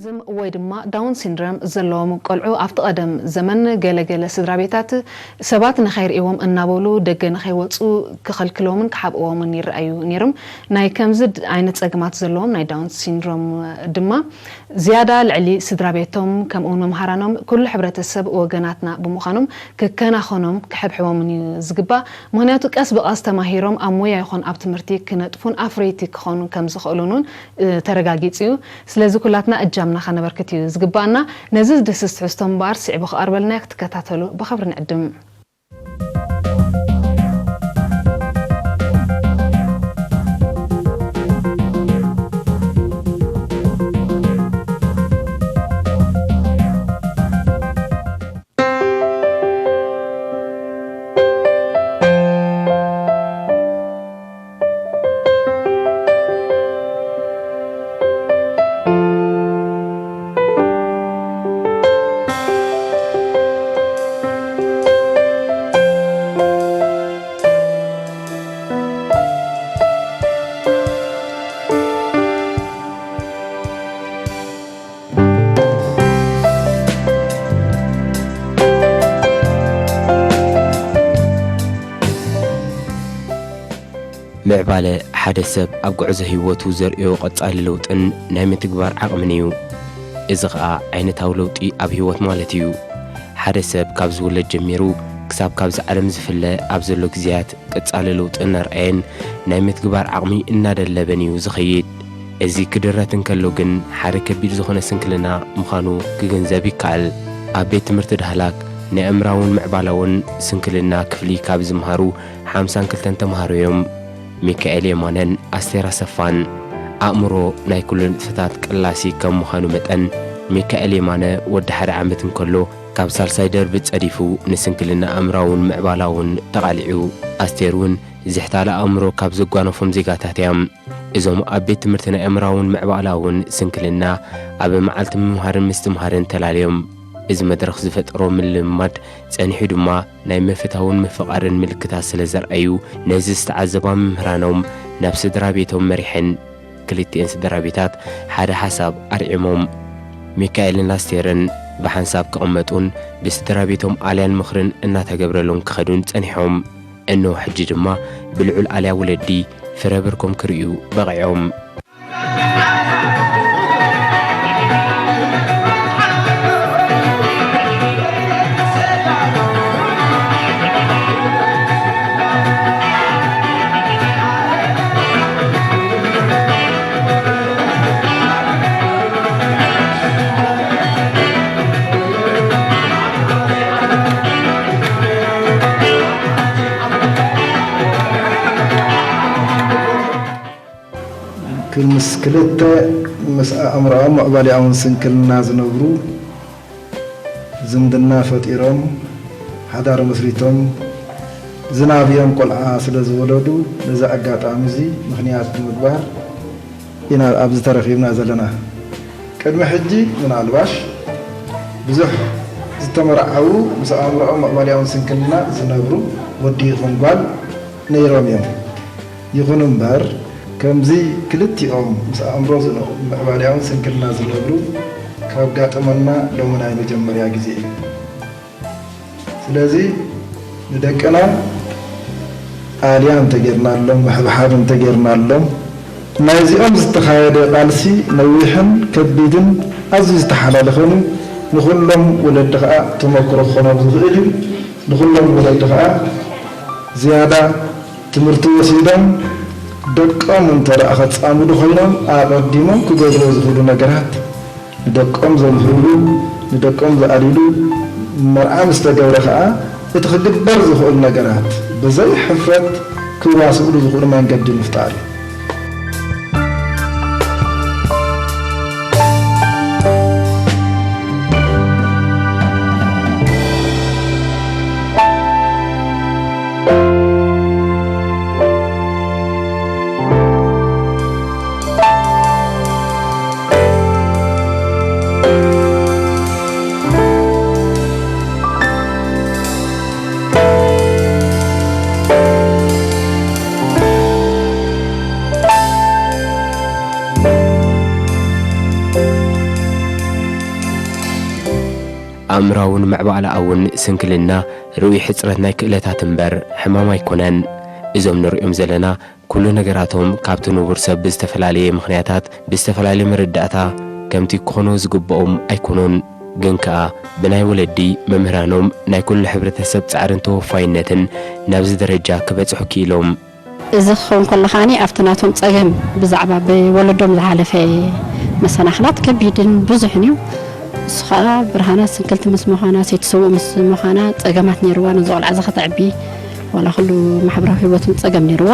ዝም ወይ ድማ ዳውን ሲንድረም ዘለዎም ቆልዑ ኣብቲ ቀደም ዘመን ገለ ገለ ስድራ ቤታት ሰባት ንኸይርእይዎም እናበሉ ደገ ንኸይወፁ ክኸልክሎምን ክሓብእዎምን ይረኣዩ ነይሮም። ናይ ከምዚ ድ-፣ ዓይነት ጸገማት ዘለዎም ናይ ዳውን ሲንድሮም ድማ ዝያዳ ልዕሊ ስድራ ቤቶም ከምኡውን መምሃራኖም ኩሉ ሕብረተሰብ ወገናትና ብምዃኖም ክከናኸኖም ክሕብሕቦምን እዩ ዝግባእ። ምኽንያቱ ቀስ ብቐስ ተማሂሮም ኣብ ሞያ ይኹን ኣብ ትምህርቲ ክነጥፉን ኣፍረይቲ ክኾኑ ከም ዝኽእሉን እውን፣ እ፣ ተረጋጊጹ እዩ። ስለዚ ኩላትና እጃምና ከነበርክት እዩ ዝግባኣና። ነዚ ዝድህስስ ትሕዝቶ እምበኣር ስዒቡ ክቐርበልና ክትከታተሉ ብኽብሪ ንዕድም። ምዕባለ ሓደ ሰብ ኣብ ጉዕዞ ህይወቱ ዘርእዮ ቀጻሊ ለውጥን ናይ ምትግባር ዓቕምን እዩ። እዚ ኸኣ ዓይነታዊ ለውጢ ኣብ ህይወት ማለት እዩ። ሓደ ሰብ ካብ ዝውለድ ጀሚሩ ክሳብ ካብዚ ዓለም ዝፍለ ኣብ ዘሎ ግዜያት ቀጻሊ ለውጢ እናርኣየን ናይ ምትግባር ዓቕሚ እናደለበን እዩ ዝኸይድ። እዚ ክድረት እንከሎ ግን ሓደ ከቢድ ዝኾነ ስንክልና ምዃኑ ክግንዘብ ይከኣል። ኣብ ቤት ትምህርቲ ዳህላክ ናይ ኣእምራውን ምዕባላውን ስንክልና ክፍሊ ካብ ዝምሃሩ ሓምሳን ክልተን ተምሃሮ እዮም። ሚካኤል የማነን ኣስቴር ኣሰፋን። ኣእምሮ ናይ ኩሉ ንጥፈታት ቀላሲ ከም ምዃኑ መጠን፣ ሚካኤል የማነ ወዲ ሓደ ዓመት እንከሎ ካብ ሳልሳይ ደርቢ ጸዲፉ ንስንክልና ኣእምራውን ምዕባላውን ተቓሊዑ። ኣስቴር እውን ዝሕታለ ኣእምሮ ካብ ዘጓነፎም ዜጋታት እያ። እዞም ኣብ ቤት ትምህርቲ ናይ ኣእምራውን ምዕባላውን ስንክልና ኣብ መዓልቲ ምምሃርን ምስትምሃርን ተላለዮም። እዚ መድረኽ ዝፈጠሮ ምልምማድ ጸኒሑ ድማ ናይ ምፍታውን ምፍቓርን ምልክታት ስለ ዘርኣዩ፣ ነዚ ዝተዓዘባ መምህራኖም ናብ ስድራ ቤቶም መሪሐን ክልቲኤን ስድራ ቤታት ሓደ ሓሳብ ኣርዒሞም። ሚካኤልን ኣስቴርን ብሓንሳብ ክቕመጡን ብስድራ ቤቶም ኣልያን ምኽርን እናተገብረሎም ክኸዱን ጸኒሖም። እነሆ ሕጂ ድማ ብልዑል ኣልያ ወለዲ ፍረ ብርኮም ክርእዩ በቒዖም። ክል-፣ ምስ ክልተ ምስ ኣእምሮኣውን ምዕባሌኣውን ስንክልና ዝነብሩ ዝምድና ፈጢሮም ሓዳር መስሪቶም ዝናብዮም ቆልዓ ስለ ዝወለዱ፣ ነዚ ኣጋጣሚ እዚ ምኽንያት ብምግባር ኢና ኣብዚ ተረኺብና ዘለና። ቅድሚ ሕጂ ምናልባሽ ብዙሕ ዝተመርዓዉ ምስ ኣእምሮኦም ምዕባሌኣውን ስንክልና ዝነብሩ ወዲ ይኹን ጓል ነይሮም እዮም። ይኹን እምበር፣ ከምዚ ክልቲኦም ምስ ኣእምሮ ዝነ-፣ ምዕባሌኣውን ስንክልና ዝነብሩ ካብ ጋጠመና ሎሚ ናይ መጀመርያ ግዜ እዩ። ስለዚ ንደቅና ኣልያ እንተጌርናሎም፣ ምሕብሓብ እንተጌርናሎም፣ ናይዚኦም ዝተኻየደ ቃልሲ ነዊሕን ከቢድን ኣዝዩ ዝተሓላለኸን እዩ። ንኹሎም ወለዲ ኸኣ ተመክሮ ክኾኖም ዝኽእል እዩ። ንኹሎም ወለዲ ኸኣ ዝያዳ ትምህርቲ ወሲዶም ደቆም እንተ ደኣ ከጻምዱ ኮይኖም ኣቐዲሞም ክገብርዎ ዝኽእሉ ነገራት ንደቆም ዘምህርሉ፣ ንደቆም ዝኣልይሉ፣ መርዓ ምስ ተገብረ ኸኣ እቲ ክግበር ዝኽእል ነገራት ብዘይ ሕፍረት ክዋስእሉ ዝኽእሉ መንገዲ ምፍጣር እዩ። ኣእምራውን ምዕባለኣውን ስንክልና ርኡይ ሕጽረት ናይ ክእለታት እምበር ሕማም ኣይኮነን። እዞም ንርእዮም ዘለና ኩሉ ነገራቶም ካብቲ ንቡር ሰብ ብዝተፈላለየ ምኽንያታት ብዝተፈላለየ መረዳእታ ከምቲ ክኾኑ ዝግብኦም ኣይኮኑን። ግን ከኣ ብናይ ወለዲ መምህራኖም ናይ ኩሉ ሕብረተሰብ ጻዕርን ተወፋይነትን ናብዚ ደረጃ ክበጽሑ ክኢሎም። እዚ ክኸውን ከሎ ከኣኒ ኣብቲ ናቶም ጸገም ብዛዕባ ብወለዶም ዝሓለፈ መሰናኽላት ከቢድን ብዙሕን እዩ። እሱ ኸኣ ብርሃና ስንክልቲ ምስ ምዃና፣ ሰይቲ ሰውእ ምስ ምዃና ጸገማት ነይርዋ። ነዚ ቆልዓ እዚ ከተዕቢ ዋላ ኩሉ ማሕበራዊ ህይወትን ጸገም ነይርዋ።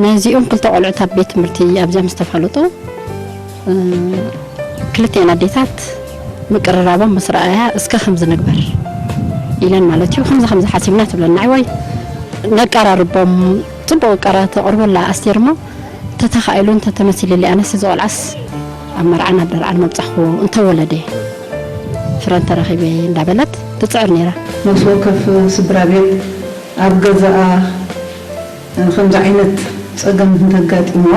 ነዚኦም ክልተ ቆልዑት ኣብ ቤት ትምህርቲ ኣብዚኣ ምስ ተፋለጡ፣ እ፣ ክልቲኤን ኣዴታት ምቅርራቦም ምስ ረኣያ፣ "እስከ ከምዚ ንግበር" ኢለን ማለት እዩ። "ከምዚ ከምዚ ሓሲብና" ትብለና። "እዋይ፣ ነቀራርቦም፣ ጽቡቕ ቀራ ተቕርበላ ኣስቴር እሞ፣ ተተኻኢሉ እንተተመሲልሊ፣ ኣነስ እዚ ቆልዓስ ኣብ መርዓን ኣብ ደርዓን መብጻሕክዎ እንተወለደ ፍረ እንተረኺበ" እንዳበለት ትጽዕር ነይራ። ነፍሲ ወከፍ ስድራ ቤት ኣብ ገዛኣ ከምዚ ዓይነት ጸገም እንተጋጢምዋ፣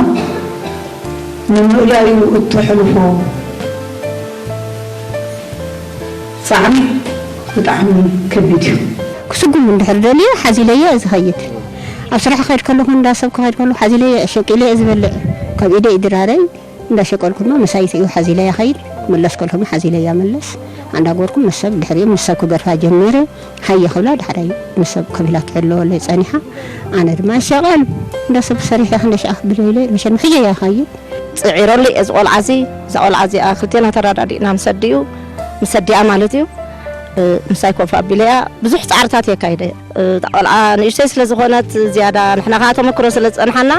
ንምእላዩ እተሕልፎ ጻዕሪ ብጣዕሚ ከቢድ እዩ። ክስጉም እንድሕር ደልዩ ሓዚለዮ እየ ዝኸይድ። ኣብ ስራሕ ክኸይድ ከለኹ፣ እንዳ ሰብ ክኸይድ ከለኹ ሓዚለዮ እየ፣ ሸቂለ እየ ዝበልዕ። ካብ ኢደይ ይድራረይ፣ እንዳ ሸቀልኩ ድማ መሳይት እዩ ሓዚለያ ኸይድ፣ መለስ ከልኩ ሓዚለያ መለስ። ኣንዳ ጎርኩ መሰብ ድሕሪኡ መሰብ ክገርፋ ጀሚረ። ሃየ ክብላ ዳሕራይ ንሰብ ከቢላ ትሕለወለይ ጸኒሓ። ኣነ ድማ ይሸቐል፣ እንደ ሰብ ሰሪሐ ክንደ ሸኣ ክብል ኢለ መሸም ሕየያ ኻይድ። ጽዒረሉ እየ እዚ ቆልዓ እዚ። እዛ ቆልዓ እዚኣ ክልቴና ተረዳዲእና ምስ ኣዲኡ፣ ምስ ኣዲኣ ማለት እዩ። እ፣ ምሳይ ኮፍ ኣቢለያ ብዙሕ ጻዕርታት የካይደ። እ፣ እታ ቆልዓ ንእሽተይ ስለ ዝኾነት ዝያዳ ንሕና ከኣ ተመክሮ ስለ ዝጸንሓና፣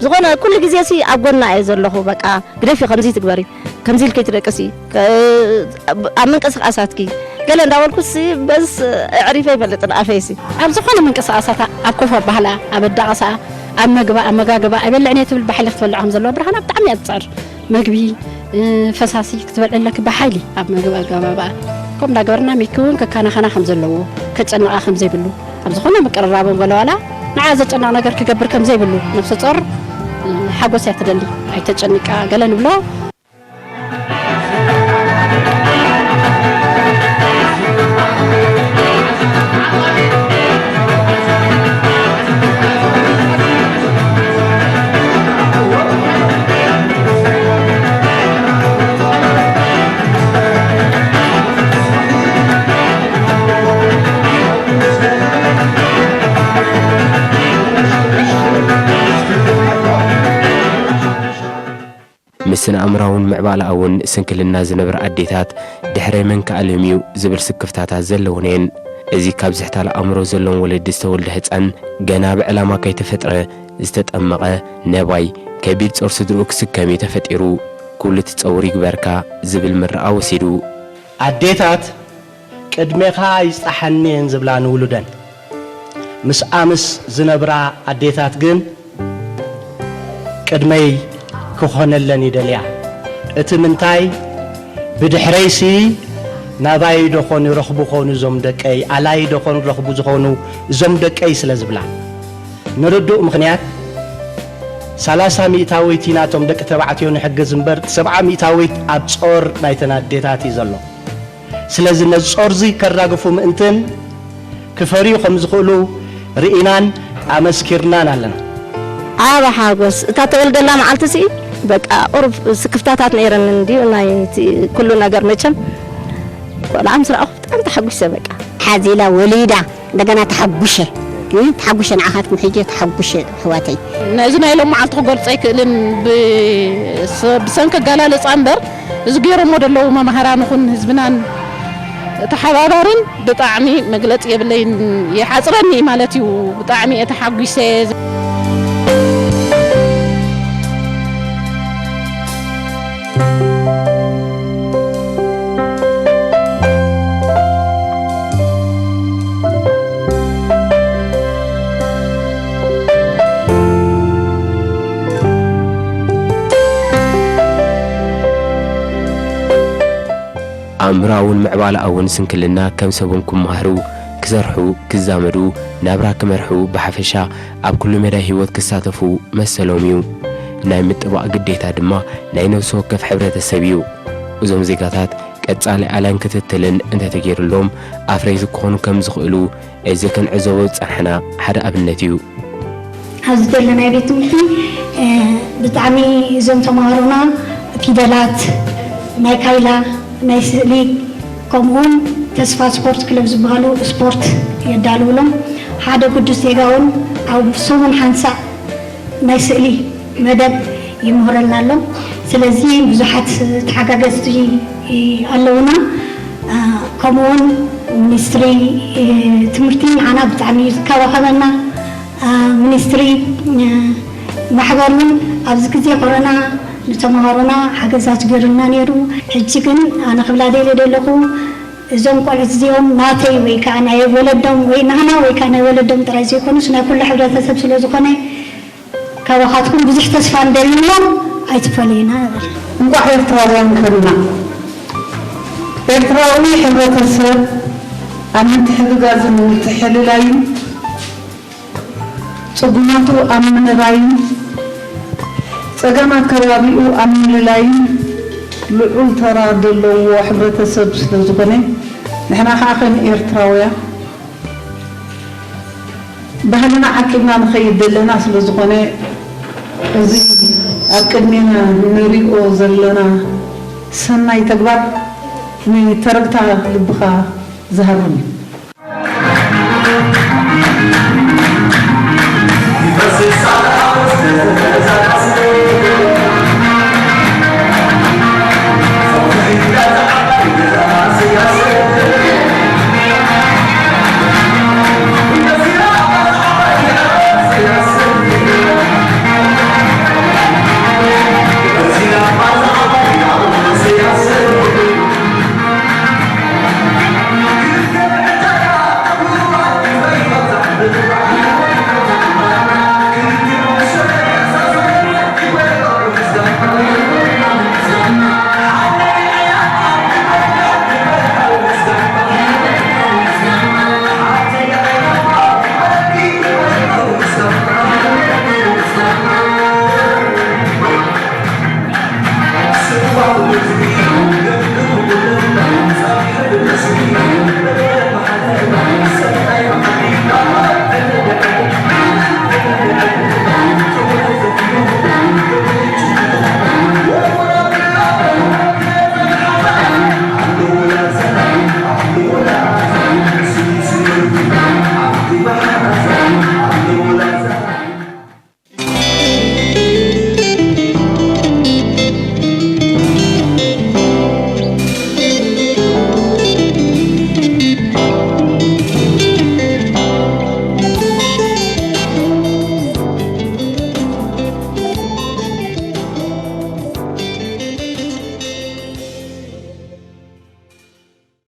ዝኾነ ኩሉ ግዜ ሲ ኣብ ጎና እየ ዘለኹ። በቃ ግደፊ፣ ከምዚ ትግበሪ፣ ከምዚ ኢልኪ ትደቅሲ፣ ከ-፣ ኣብ ምንቅስቃሳትኪ ገለ እንዳበልኩ ሲ በስ ኣዕሪፈ ይፈልጥን ኣፈይ ሲ። ኣብ ዝኾነ ምንቅስቃሳታ፣ ኣብ ኮፍ ኣባህላ፣ ኣብ ኣዳቕሳ፣ ኣብ መግባ፣ ኣመጋግባ፣ ኣይበልዕን እየ ትብል ብሓይሊ ክትበልዖም ዘለዋ ብርሃና ብጣዕሚ እያ ትጽዕር። መግቢ፣ እ፣ ፈሳሲ ክትበልዕ ኣለኪ ብሓይሊ ኣብ መግቢ ኣገባብኣ። ከምኡ እንዳገበርና ሚኪ እውን ከከናኸና ከም ዘለዎ፣ ከጨንቓ ከም ዘይብሉ፣ ኣብ ዝኾነ ምቅርራቦም ገለ ዋላ ንዓ ዘጨንቕ ነገር ክገብር ከም ዘይብሉ፣ ነፍሰ ጾር፣ እ፣ ሓጎስ እያ ትደሊ። ኣይተጨንቃ ገለ ንብሎ። ምስ ስነ-ኣእምራውን ምዕባለኣውን ስንክልና ዝነብራ ኣዴታት ድሕረይ መን ክኣልዮም እዩ ዝብል ስክፍታታት ዘለወን እየን። እዚ ካብ ዝሕታል ኣእምሮ ዘለዎም ወለዲ ዝተወልደ ህጻን ገና ብዕላማ ከይተፈጥረ ዝተጠመቐ ነባይ ከቢድ ጾር ስድርኡ ክስከም እዩ ተፈጢሩ። ኩሉ እቲ ጸውር ይግበርካ ዝብል ምርቓ ወሲዱ። ኣዴታት ቅድሜኻ ይጽሓኒ እየን ዝብላ ንውሉደን። ምስኣ ምስ ዝነብራ ኣዴታት ግን ቅድመይ ክኾነለን ይደልያ። እቲ ምንታይ ብድሕረይሲ ናባይ ዶ ኾን ይረኽቡ ኾኑ እዞም ደቀይ፣ ኣላይ ዶ ኾን ረኽቡ ዝኾኑ እዞም ደቀይ ስለ ዝብላ። ንርዱእ ምኽንያት፣ ሰላሳ ሚእታዊት ናቶም ደቂ ተባዕትዮ ንሕግዝ እምበር፣ ሰብዓ ሚእታዊት ኣብ ጾር ናይተን ኣዴታት እዩ ዘሎ። ስለዚ ነዚ ጾርዚ ከራግፉ ምእንትን ክፈርዩ ከም ዝኽእሉ ርኢናን ኣመስኪርናን ኣለና። ዓቢ ሓጎስ። እታ ተወልደላ መዓልቲ ሲ በቃ ቁሩብ ስክፍታታት ነይረን እንድዩ፣ ናይ እቲ ኩሉ ነገር መቸም። ቆልዓ ምስ ረኣኹ ብጣዕሚ ተሓጒሰ በቃ። ሓዚላ ወሊዳ እንደገና ተሓጉሸ፣ እ፣ ተሓጉሸ ንዓኻትኩም ሕጂ ተሓጉሸ ኣሕዋተይ። ነዚ ናይ ሎም መዓልቲ ክገልጾ ኣይክእልን። ብ-፣ ስ-፣ ብሰንኪ ኣገላልጻ እምበር፣ እዚ ገይሮሞ ዘለዉ መማህራን ይኹን ህዝብናን ተሓባባርን ብጣዕሚ መግለጺ የብለይን፣ ይሓጽረኒ ማለት እዩ። ብጣዕሚ እየ ተሓጒሰ። ኣእምሮኣውን ምዕባለኣውን ስንክልና ከም ሰብን ክመሃሩ፣ ክሰርሑ፣ ክዛመዱ፣ ናብራ ክመርሑ፣ ብሓፈሻ ኣብ ኩሉ መዳይ ህይወት ክሳተፉ መሰሎም እዩ። ናይ ምጥባቕ ግዴታ ድማ ናይ ነፍሲ ወከፍ ሕብረተሰብ እዩ። እዞም ዜጋታት ቀጻሊ ኣልያን ክትትልን እንተተገይሩሎም ኣፍረይቲ ክኾኑ ከም ዝኽእሉ እዚ ክንዕዘቦ ዝጸናሕና ሓደ ኣብነት እዩ። ኣብዚ ዘሎ ናይ ቤት ትምህርቲ ብጣዕሚ እዞም ተምሃሮና ፊደላት፣ ናይ ካይላ፣ ናይ ስእሊ ከምኡውን ተስፋ ስፖርት ክለብ ዝበሃሉ ስፖርት የዳልውሎም። ሓደ ግዱስ ዜጋ እውን ኣብ ሰሙን ሓንሳእ ናይ ስእሊ መደብ ይምህረልና ኣሎ። ስለዚ ብዙሓት ተሓጋገዝቲ ኣለውና። ከምኡውን ሚኒስትሪ ትምህርቲ ንዓና ብጣዕሚ እዩ ዝከባኸበና። ሚኒስትሪ ማሕበር እውን ኣብዚ ግዜ ኮሮና ንተምሃሮና ሓገዛት ገይሩልና ነይሩ። ሕጂ ግን ኣነ ክብላ ደልየ ዘለኹ እዞም ቆልዑት እዚኦም ናተይ ወይ ከዓ ናይ ወለዶም ወይ ናህና ወይ ከዓ ናይ ወለዶም ጥራይ ዘይኮኑስ ናይ ኩሉ ሕብረተሰብ ስለ ዝኾነ ካባኻትኩም ብዙሕ ተስፋ እንደልዎ ኣይትፈለዩና እብል። እንቋዕ ኤርትራውያን ኮንና። ኤርትራዊ ሕብረተሰብ ኣብ ምትሕግጋዝን ምትሕልላይን፣ ጽጉማቱ ኣብ ምንባይን፣ ጸገማት ከባቢኡ ኣብ ምልላይን ልዑል ተራ ዘለዎ ሕብረተሰብ ስለ ዝኾነ፣ ንሕና ከኣ ከም ኤርትራውያን ባህልና ዓቂብና ንኸይድ ዘለና ስለ ዝኾነ፣ እዚ ኣብ ቅድሜና ንሪኦ ዘለና ሰናይ ተግባር ንተረግታ ልብኻ ዝሃርም እዩ።